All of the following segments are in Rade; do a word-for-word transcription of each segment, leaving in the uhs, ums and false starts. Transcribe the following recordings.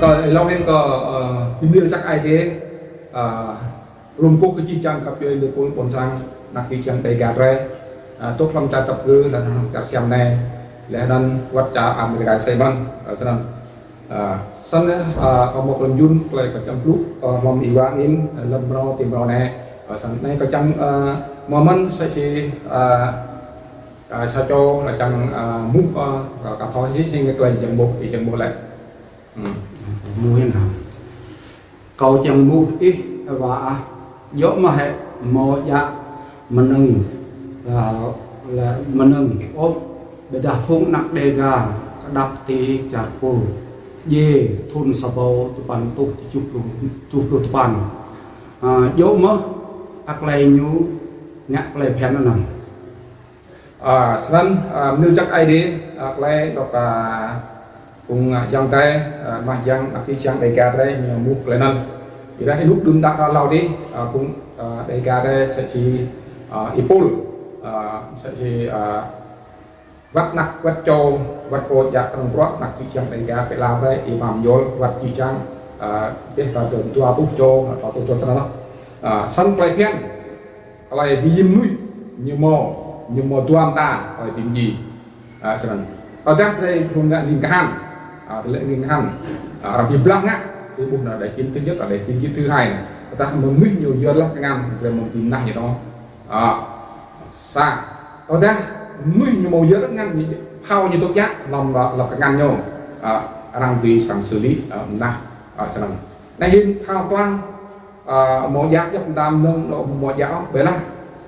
Kơ êlâo hĭn kơ, ơ, bi mni lač jăk Aê Diê, ơ, lŏ kkuh kơ jih jang găp djuê êpul ƀuôn sang, anak čư̆ čhiăng Dêga drei, ơ, dôk hlăm čar Čăp Gư, leh anăn čar Siam anei, leh anăn wăt čar Amêrika Sêimăn, ơ, snăn. Ơ, snăn, ơ, kâo mâo klei mjŭn, klei kơ čăm blŭ, ơ, hlăm êwa angĭn, ơ, lăn mrâo, ti mrâo anei, ơ, snăn anei kâo čiăng, ơ, mâo mơ̆n sa čô, ơ, ơ, sa čô lŏ čiăng, ơ, mŭt, ơ, ơ, kơ thâo hĭn, hĭn klei čiăng mŭt, ih čiăng mŭt leh. Hmm. Mŭt hĭn hă. Kâo čiăng mŭt ih wa ah, djŏ mơh hĕ mâo djă mnơ̆ng, ơ, leh mnơ̆ng ôh, ƀiădah phung anak Dêga kđăp ti čar Kur, djiê thŭn sa êbâo dua păn êtuh kjuh pluh, kjuh pluh dua păn. Ơ, djŏ mơh, ơ, klei ñu ngă klei bhiăn anăn. Ơ, snăn, ơ, mni lač jăk Aê Diê, ơ, klei dôk, ơ, phung, ơ, ayŏng adei, ơ, mah jiăng, anak čư̆ čhiăng Dêga drei ñu mŭt klei anăn. Ƀiădah ênuk đưm đă êlâo dih, ơ, phung, ơ, Dêga drei sa čô, ơ, êpul, ơ, sa čô, ơ, wăt anak, wăt čô, wăt pô djă knŏng bruă, anak čư̆ čhiăng Dêga pĕ lăn drei, Y Bham Yôl, wăt čư̆ čhiăng, ơ, dih ta dơ̆ng dua êtuh čô, tlâo êtuh čô snăn. Ơ, snăn klei bhiăn, klei bi mdjiê mnuih, ñu mâo, ñu mâo dua mta, klei bi mdjiê. Ơ, snăn. Tơdah drei phung ngă angĭn kahan, ơ, drei lĕ angĭn kahan, ơ, arăng bi blah ngă, drei ƀuh anăn đei čĭn thứ nhất, đei čĭn thứ hai. Tơdah mnuih ñu yơr leh kngan, drei mâo bi mnah ñu to. Ơ, sa. Tơdah mnuih ñu mâo yơr leh kngan, ñu thâo ñu dôk djă, hlăm, ơ, hlăm kngan ñu, ơ, arăng dưi srăng xử lý, ơ, mnah, ơ, snăn. Anei hĭn thâo klang, ơ, mâo djă djăp mta mnơ̆ng, lŏ mâo djă ôh, ƀiădah,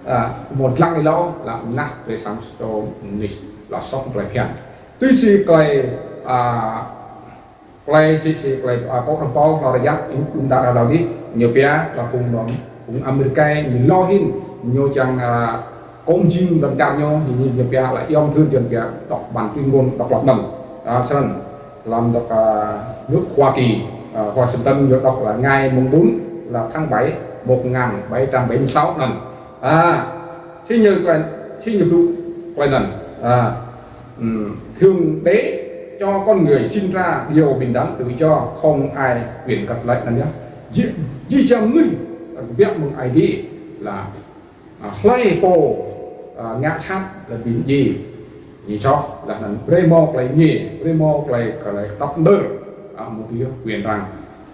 ơ, mâo dlăng êlâo, leh mnah, drei srăng čô mnuih, lŏ soh klei bhiăn. Tui si klei, ơ, klei si, si klei, ơ, kơ rơpâo, lŏ rơyăk, ênuk đưm đă êlâo dih, ñu pia, leh phung mơ̆ng, phung Amêrika, ñu lŏ hĭn, ñu čiăng, ơ, kŏm jing lăn čar ñu, ñu, ñu pia leh yom thư, ñu pia đọc bản tuyên ngôn độc lập anăn. Ơ, snăn. Hlăm dôk, ơ, nước Hoa Kỳ, ơ, Washington ñu đọc là ngày mùng bốn là tháng bảy một ngàn bảy trăm bảy mươi sáu anăn. Ơ, si ñu klei, si ñu blŭ klei anăn. Ơ, ừm, Thượng Đế cho con người sinh ra đều bình đẳng, tự do, không ai quyền cắt lấy anăn yơh. Jih, jih jang mnuih, ơ, kbiă mơ̆ng Aê Diê leh, ơ, hlei pô, ơ, ngă jhat leh bi mdjiê, ñu soh, leh anăn brei mâo klei êngiê, brei mâo klei, klei kdăp mđơr, ơ, mâo dưi quyền răng.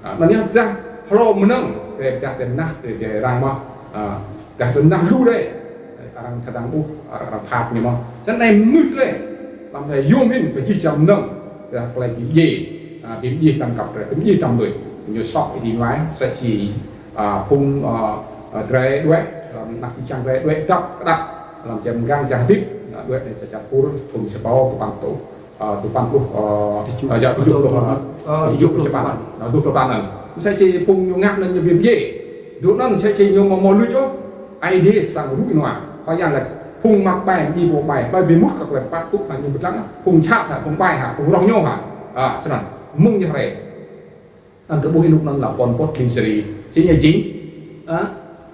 Ơ, anăn yơh dah hlô mnơ̆ng, drei dah drei mnah, drei, drei răng mơh, ơ, dah drei mnah lu drei, arăng srăng ƀuh, arăng phat ñu mơh. Snăn anei mnuih drei, hlăm drei yuôm hĭn kơ jih jang mnơ̆ng, dah klei bi mdjiê, ơ, bi mdjiê hlăm găp drei, bi mdjiê hlăm mnuih, ñu soh êdi ngai, sa čô, ơ, phung, ơ, ơ, drei đuĕ, ơ, anak čư̆ čhiăng drei đuĕ dăp, kđăp, hlăm čar mgang čar hdĭp, ơ, đuĕ anei čar, čar Kur, thŭn sa êbâo dua păn êtuh, ơ, dua păn pluh, ơ, kjuh, ơ, ya, kjuh pluh, ơ, kjuh pluh sa păn, ơ, kjuh pluh sa păn anăn. Msĕ si phung ñu ngă anăn ñu bi mdjiê. Dŭm anăn msĕ si ñu mâo, mâo luč ôh, Aê Diê srăng rŭ ênua. Khua Yang lač, phung mă ƀai, mdjiê pô ƀai, ƀai bi mŭt kơ klei kpă tŭ hă ñu bi dlăng, phung jhat hă, phung ƀai hă, phung roh ñu hă. Ơ, snăn, mơ̆ng ñu hriê. Anăn kơ ƀuh ênuk anăn leh Pol Pot, Ling Sri, si ñu jing. Ơ,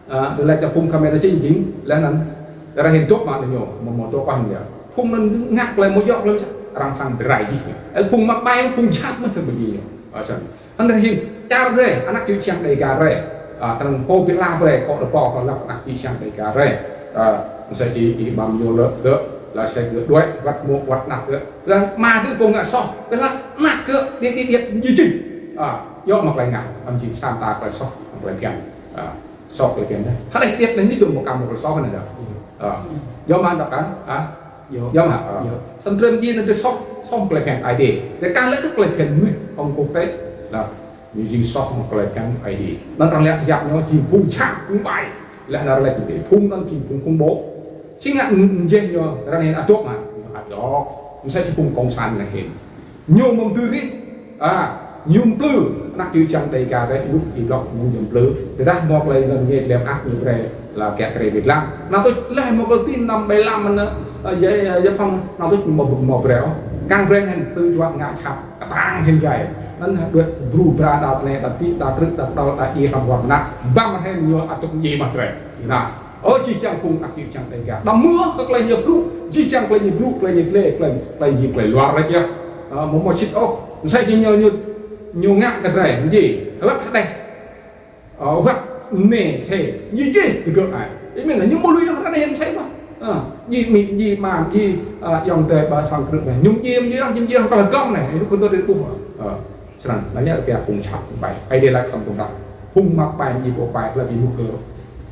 ơ, leh čar phung Khmer si ñu jing, leh anăn, arăng hĭn dôk mă ñu, mâo, mâo dôk kơ ñu. Phung anăn ngă klei mâo djŏ klei msĕ, arăng srăng bi rai jih ñu. Ơ, phung mă ƀai, phung jhat mơh thâo bi ñu. Ơ, snăn. Anăn hĭn, čar drei, anak čư̆ čhiăng Dêga drei. Ơ, tơdah pô bi ala drei, kơ rơpâo, kơ lăp anak čư̆ čhiăng Dêga drei. Ơ, msĕ si Y Bham Yôl lĕ, gơ̆, leh sa gơ̆ đuĕ, wăt mô̆, wăt anak gơ̆. Leh mă gơ̆ pô ngă soh, leh anak gơ̆, điêt, điêt, điêt, ñu čih. Ơ, djŏ mơh klei ngă, anăn jing sa mta klei soh, klei bhiăn. Ơ, soh klei bhiăn dah. Hlei điêt anei ñu dŭm mâo kăm mâo klei soh anei dah. Ơ, djŏ mơh dah kăn, ơ? Djŏ. Djŏ mơh, ơ. Djŏ. Snăn drei mdjiê anăn drei soh, soh klei bhiăn Aê Diê. Drei kăn lĕ kơ klei bhiăn mnuih hŏng quốc tế. Leh, ñu jing soh mơh klei bhiăn Aê Diê. Anăn arăng lač yap ñu jing phung jhat, phung ƀai. Leh anăn arăng lač phung anăn jing phung khủng bố. Si ngă m-, mjeh ñu arăng hĭn ăt dôk mă, ñu ăt dôk. Msĕ si phung cộng sản anei hĭn. Ñu mâo mthưr rih, ơ, ñu mplư, anak čư̆ čhiăng Dêga drei, ênuk êlâo ñu mplư. Tơdah mâo klei anăn ñu klei ăt ñu brei, leh kiă kriê bi dlăng. Nao tuč leh mâo klei tin năm bảy lăm anăn, ơ, giải, ơ, giải phóng, nao tuč mâo, mâo brei ôh. Kăn brei hĭn, tơ juă ngă jhat, ktang hĭn jai. Anăn đuĕ bru bra đa tne, đa ti, đa krư̆, đa kđăl, đa djiê hlăm war mnă. Băm hĭn ñu ăt dôk djiê mơh drei. Nă, ơ, jih jang phung anak čư̆ čhiăng Dêga. Đăm mâo kơ klei ñu blŭ, jih jang klei ñu blŭ, klei ñu tlĕ, klei, klei jing klei luar lač yơh. Ơ, mâo mâo sĭt ôh. Msĕ si ñu, ñu Ñu ngă kơ drei, mdjiê, hlăk hđeh. Ơ, wăt mnê, msĕ, mdjiê, mdjiê, digơ̆ ai. Ih mĭn, ñu mâo lui arăng anei msĕ mơh. Ơ, mdjiê amĭ, mdjiê ama, mdjiê, ơ, ayŏng adei ƀă sang krư̆ anei. Ñu mdjiê, mdjiê arăng, mdjiê arăng kơ lŏ gŏng anei. Ih dôk kơ dôk dôk ƀuh. Ơ, snăn, anăn ñu kơ phung čăp ƀai. Aê Diê lač hlăm phung čăp. Phung mă ƀai, mdjiê ƀuh ƀai, hlei bi mŭt kơ,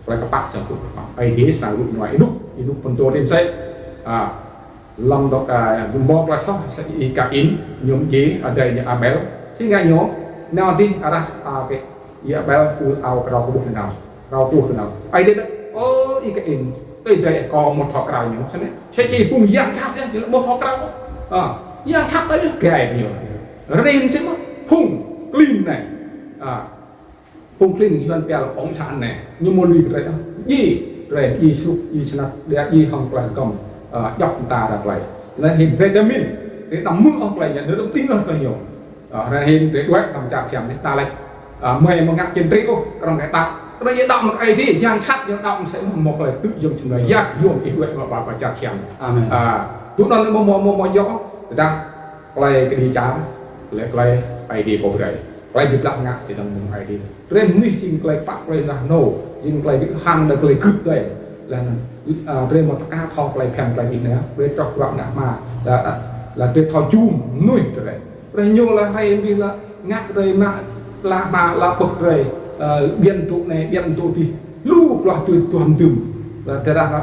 hlei kpă sang krư̆. Aê Diê sang rup ñu ai ênuk, ênuk phŭn dô msĕ. Ơ, Hlăm dôk, ơ, mâo klei soh, Y-Kain, ñu mdjiê, adei ñu Abel. Si ngă ñu, nao dih ară, ơ, kơ Y-Abel, ur ao krao kơ ƀuh nao. Krao kơ ƀuh nao. Aê Diê lač, ơ, Y-Kain, tơ adei kâo amâo thâo krao ñu, snăn. Msĕ si phung yang jhat yơh, ñu amâo thâo krao. Ơ, yang jhat tơ yơh, gai ñu. Rei msĕ mơh, phung klin anei. Ơ, Phung klin Yuăn pia là cộng sản anei, ñu mâo lui kơ drei. Djiê, drei djiê sruk, djiê snăk, drei djiê hŏng klei hgăm, ơ, djăp mta drei klei. Leh hĭn drei đăm mĭn, drei đăm hmư̆ ôh klei ñu, drei đăm tĭng ôh klei ñu. Ơ, leh hĭn drei đuĕ hlăm čar Siam anei, ta lač, ơ, mơi amâo ngă chính trị ôh, kơ arăng ngă đăo. Kơ arăng ngă đăo mơ̆ng Aê Diê, yang jhat ñu đăo msĕ mơh mâo klei tŭ jơ̆ng čhưn leh, yak yuôm ih đuĕ hlăm čar Siam. Amen. Ơ, tui anăn mâo, mâo, mâo, mâo djŏ, tơdah klei kđi čar, leh klei Aê Diê pô brei. Klei bi blah ngă ti dơ̆ng mơ̆ng Aê Diê. Drei mnuih jing klei kpă klei nah nô, jing klei bi hăng đa klei gưt đei. Leh anăn, ơ, drei mâo tơka thâo klei bhiăn klei bi anei, drei čoh bruă ngă hma, leh, leh drei thâo jum mnuih drei. Drei ñu leh hriê bi leh ngă drei mă, leh hma leh pơ̆k drei, ơ, ƀiăn tŭ anei, ƀiăn tŭ dih. Lu bruă tui tuôm dưm. Leh tơdah, ơ,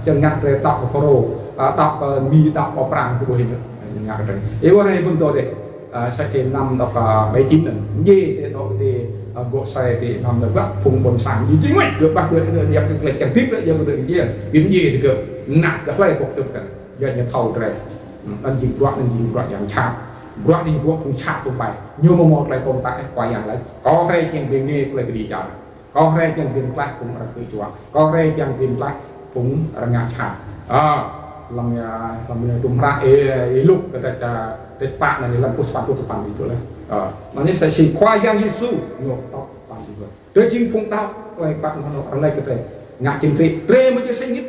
čiăng ngă drei tăp kơ Pharaô, ơ, tăp kơ Mi, tăp kơ Prăng, kơ ƀuh ñu. Ngă drei. Ih ƀuh hriê phŭn dô dih. Ơ, sa čê năm dôk, ơ, bảy chín anăn. Djiê, djiê dôk djiê, ơ, gŏ sai djiê năm dôk ƀă phung ƀuôn sang. Djiê djiê ngăt gơ̆ ƀă djiê, djiê, djiê, djiê, klei čang tĭp, djiê, djiê, djiê. Bi mdjiê djiê gơ̆. Nah, gơ̆ hlei pŏk tŭk kăn. Djiê ñu thâo drei. Hmm, anăn jing bruă, anăn jing bruă yang čăp. Bruă anăn bruă phung čăp phung ƀai. Ñu mâo mâo klei tôm tah, ơ, Khua Yang lač. Kâo hriê čiăng bi mdjiê klei kđi čar. Kâo hriê čiăng bi mtlaih phung arăng kơ čuă. Kâo hriê čiăng bi mtlaih phung arăng ngă čăp. Ơ, hlăm, ơ, hlăm, ơ, tum hră, ơ, Y-Luk kơ tĕč, ơ, tĕč pă anăn hlăm pluh sapăn pluh sapăn dih tui leh. Ơ, anăn msĕ si Khua Yang Yêsu ñu tŏk păn dih. Drei jing phung đăo, klei pă anăn arăng lač kơ drei ngă chính trị. Drei amâo djŏ sĭt nik.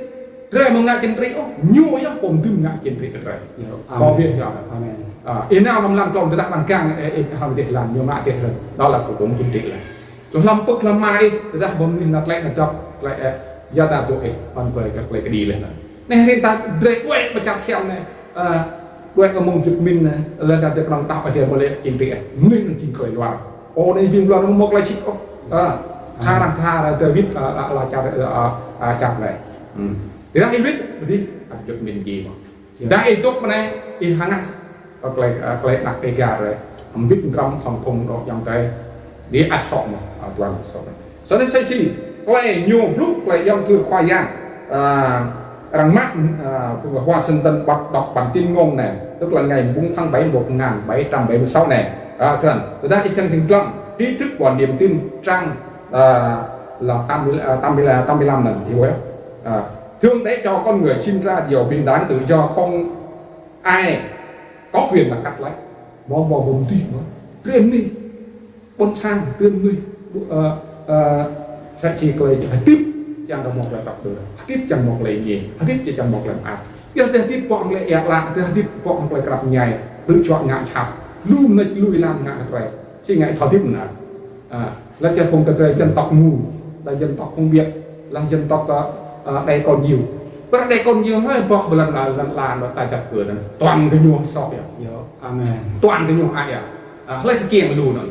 Drei amâo ngă chính trị ôh, ñu yơh pô dưm ngă chính trị kơ drei. Yơh, kâo amen. Wĭt yơh. Amen. Ơ, ih nao hlăm lăn klông tơdah lăn gang, ơ, ih hŏng dih lăn, ñu mă dih lăn. Đó là kơ phung chính trị leh. Hlăm pơ̆k hlăm hma ih, tơdah ƀuh mnuih nao tlĕ nao dăp, tlĕ, ơ, ya ta dôk ih, hŏng klei, klei kđi leh anăn. Anei hriê ta drei đuĕ ƀă čar Siam anei, ơ, đuĕ kơ mơ̆ng Việt Minh anei, leh ta drei knŏng tăp Aê Diê mâo leh chính trị, ơ. Mnuih anăn jing klei luar. Ơ, anei bi luar mâo klei sĭt ôh. Ơ, tha arăng tha arăng David, ơ, ơ, ala čar, ơ, ơ, ơ, čar anei. Hmm. Tơdah ih wĭt, ƀiădah, ăt Việt Minh djiê mơh. Dah ih dôk mnei, ih hngah, ơ, klei, ơ, klei anak Êgar, ơ, mbĭt mdrŏng hŏng phung dôk ayŏng adei, djiê ăt sŏ mơh, ơ, tuan sŏ. Snăn msĕ si, klei ñu blŭ, klei ayŏng adei Khua Yang, ơ, arăng mă, ơ, Washington Post đọc bản tuyên ngôn anei, tức là ngày bốn tháng bảy một ngàn bảy trăm bảy mươi sáu anei. Ơ, snăn, tơdah ih čiăng tĭng dlăng, tri thức và niềm tin trang, ơ, là tám mươi, ơ, tám mươi, ơ, tám mươi lăm anăn, ih ƀuh yơh. Ơ, Thượng Đế cho con người sinh ra giàu bình đẳng tự do không ai có quyền là cắt lấy. Mâo, mâo, mâo mdih mơh. Drei mnuih. Ƀuôn sang, drei mnuih. Ơ, ơ, sa čô klei hdĭp čiăng kơ mâo klei tăp dơ̆ng. Hdĭp čiăng mâo klei êngiê. Hdĭp čiăng mâo klei mơak. Yơh drei hdĭp bŏ hŏng klei êa lă, drei hdĭp bŏ hŏng klei krăp mñai. Drei čuă ngă čăp. Lu mnêč lu êlan ngă kơ drei. Si ngă thâo hdĭp mơh. Ơ, Lač kơ phung kơ drei dân tộc Mông, là dân tộc phân biệt, là dân tộc, ơ, ơ, đe kon nhiều. Ƀiădah đe kon nhiều hơi bŏ ƀơ lăn ala, lăn ala anăn ta dăp kơ anăn. Toàn kơ ñu soh yơh. Yơh, amen. Toàn kơ ñu hại yơh. Ơ, hlei kơ kiêng lu anăn.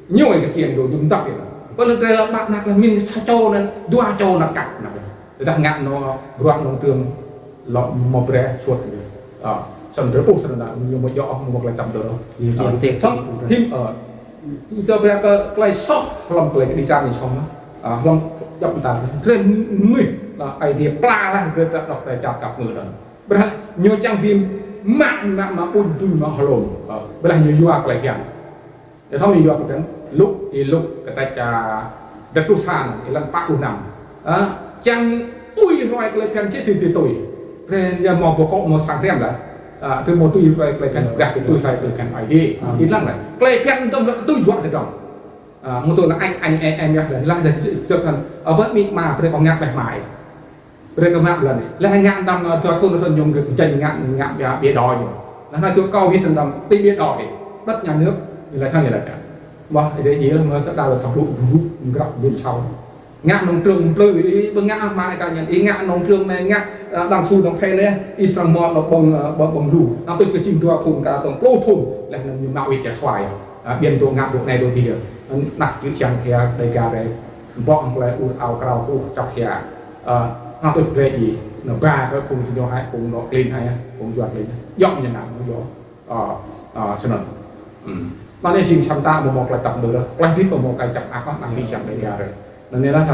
Ñu kơ kiêng lu, ñu mdăp yơh. Ƀơ lăn drei lŏ ƀă anak leh mĭn sa čô anăn, dua čô anăn kăk anăn. Tơdah ngă anăn, bruă anăn tơl lŏ mâo brei suôt. Ơ, snăn drei ƀuh snăn dah, ñu mâo djŏ, mâo klei tăp dơ̆ng. Ñu čiăng tĭng. Snăn, hĭn, ơ, Ñu brei kơ klei soh, hlăm klei kđi čar ñu soh mơh. Ơ, hlăm djăp mta. Drei mnuih, ơ, Aê Diê pla lah, drei dôk hlăm čar kăp ngư anăn. Ƀiădah ñu čiăng bi mă, mă, mă ƀuñ duñ mă hlŏng. Ơ, ƀiădah ñu yua klei bhiăn. Ñu thâo ñu yua klei bhiăn. Luk, Y-Luk, kơ tĕč, ơ, dua pluh sa, êlan pă pluh năm. Ơ, čiăng tui hluê klei bhiăn čih ti, ti tui. Drei ya mâo boh kŏ mâo sang hriăm lah. Ơ, drei mâo tui hluê klei bhiăn, dah tui hluê klei bhiăn Aê Diê. Amen. Ih dlăng lah. Klei bhiăn dơ̆ng lah tui juă dơ̆ng. Ơ, mâo tui lah añ, añ, añ, añ, yơh lah, lah, jăk, jăk, jăk, ơ, ƀiădah amĭ ama, brei kơ ngă leh mai. Brei kơ ngă leh anei. Leh ngă năm, ơ, dua thŭn, thŭn ñu kơ jing ngă, ngă, ngă bia, bia đỏ ñu. Leh anăn tui kâo wĭt năm ti bia đỏ đi. Bất nhà nước. Ñu lač hŏng ñu lač. Wah, ih dê djiê lah, mơ̆ tơ đa lĕ thâo blŭ, blŭ, mgrăp, blŭ sâu. Ngă nông trường mplư, ih ƀu ngă mă ka ñan, ih ngă nông trường anei, ngă, ơ, đang su đang phê anei, ih srăng mâo anôk ƀơ̆ng, ơ, ƀơ̆ng, ƀơ̆ng lu. Nao tuč kơ čĭm dua thŭn, ka tông pluh thŭn, leh anăn ñu mă wĭt ya suai. Ơ, ƀiăn dô ngă dô anei dô dih. Anăn anak čư̆ čiăng hia Dega drei. Ƀơ̆ng klei ur ao krao kuh čŏk hia. Ơ, nao tuč drei djiê, nao ba kơ phung diñu hai, phung nao klin hai, phung juă klin. Djŏ ñu ngă, djŏ. Ơ, ơ, snăn. Hmm. Anăn anei jing čăm ta amâo mâo klei tăp mơ̆, klei hdĭp amâo mâo klei čăp ak, anăn jing čăm Dega drei. Anăn anei lah,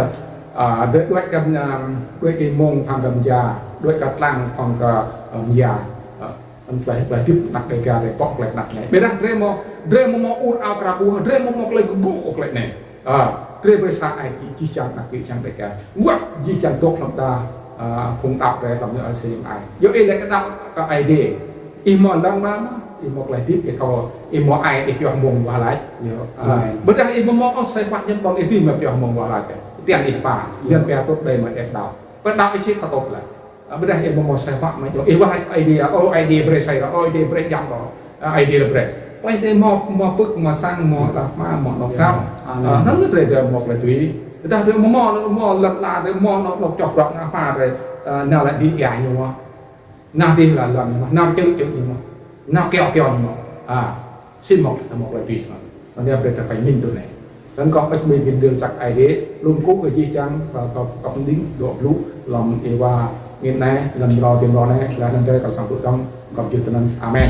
ơ, drei đuĕ kơ, ơ, đuĕ kơ mông phang kơ mja, đuĕ kơ tlang phang kơ, ơ, mja. Ơ, anăn klei, klei hdĭp anak Dega drei pŏk klei anak anei. Ƀiădah drei mâo, drei amâo mâo ur ao krao kuh, drei amâo mâo klei kgŭ klei anei. Ơ, drei brei sa ai, jih jang anak čư̆ čiăng Dega. Wăt jih jang dôk hlăm đa, ơ, phung đăo drei hlăm ñu ai si ai. Yua ih lĕ kơ đăo kơ Aê Diê. Ih mâo lăn mă, ih mâo klei hdĭp, ih thâo, ih mâo ai, ih pioh mông wah lač. Ơ, amen. Ƀiădah ih amâo mâo ôh, sa pă ñăm ƀơ̆ng ih dih mă pioh mông wah lač. Tian ih pă, yan pia tŭt đei mă ih đăo. Pă đăo ih sĭt thâo tŭt leh. Ơ, ƀiădah ih amâo mâo sa pă mă djŏ. Ih wah lač Aê Diê, ơ, Aê Diê brei sa, ơ, Aê Diê brei jăk, ơ, Aê Diê brei. Klei drei mâo, mâo pưk, mâo sang, mâo tah hma, mâo anôk kăp. Amen. Ơ, anăn drei, drei mâo klei tui. Tơdah drei amâo mâo, mâo lăn ala, drei amâo mâo anôk, anôk čŏk bruă ngă hma drei, ơ, nao lĕ dih ya ñu mâo. Nao dih lăn lăn ñu mâo, nao čư̆ čư̆ ñu mâo, nao kyâo kyâo ñu mâo. A, si mâo, mâo klei tui snăn. Anăn drei ta phải mĭn tui anei. Snăn kâo pĭt mĭn bi mdưl čăk Aê Diê, lŏ kkuh kơ jih jang, kơ, kơ, kơ mđing, dôk blŭ, hlăm êwa, ngĭn anei, hlăm rô, hlăm rô anei, leh anăn drei kâo srăng blŭ dơ̆ng, kâo jih tinăn. Amen.